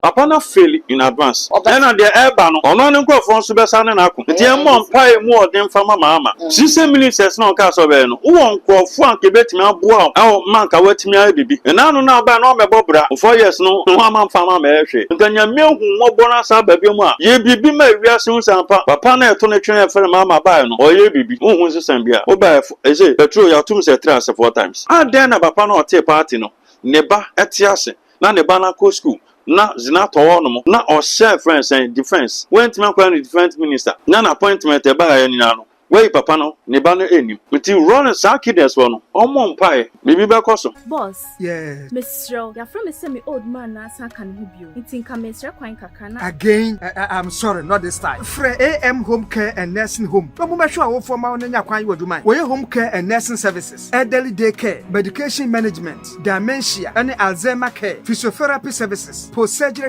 Papa no fail in advance. Ɛna deɛ ɛreba no, ɔno ne nkurɔfoɔ nso bɛsa ne n'ako. Nti ɛmmɔ mpae mu ɔden mfa ma Mahama. Sise ministers na ɔka sɛ ɔbɛyɛ no, wowɔ nkurɔfoɔ a nka ebɛtumi aboa wo ɛwɔ ma nka woatumi ayɛ biribi. Ɛna no na ɔbaa na ɔmɛbɔ bra. 4 years no ho ama mfa ma mɛyɛ hwee. Nka Nyame ahu mmɔbɔ no asa aba bi mu a, yɛ biribi ma ewiase ho sampa. Papa no ɛto ne twene ɛfrɛ Mahama baeɛ no, ɔyɛ biribi. Wohu nsesan bi a. Wobaɛ ɛsɛ petrol yɛatom sɛ ɛtrɛ ase four times. Adɛn na papa no ɔtee party no, ne ba ɛte ase na ne ba no akɔ school na zina tɔ hɔ nom na ɔhyɛ friend sɛn defence, wɔntumi akɔyɛ no defence minister na na appointment ɛbaeɛ nyinaa no, wɔyi papa no ne ba no anim. Nti run saa kidness wɔ no, ɔmmɔ mpaeɛ, biribi bɛkɔ so. Boss. Yes. Mesrɛ wo, yɛafrɛ me sɛ me old man na asan aka ne ho bio, nti nka mesrɛ kwan kakra na Again, I'm sorry, not this time. Frɛ AM Home Care and Nursing Home. Na mo mɛhwɛ awofoɔ ma wo ne nya kwan yi wɔ adwuma. Wɔyɛ home care and nursing services, elderly day care, medication management, dementia, ɛne Alzheimer care, physiotherapy services, post-surgery.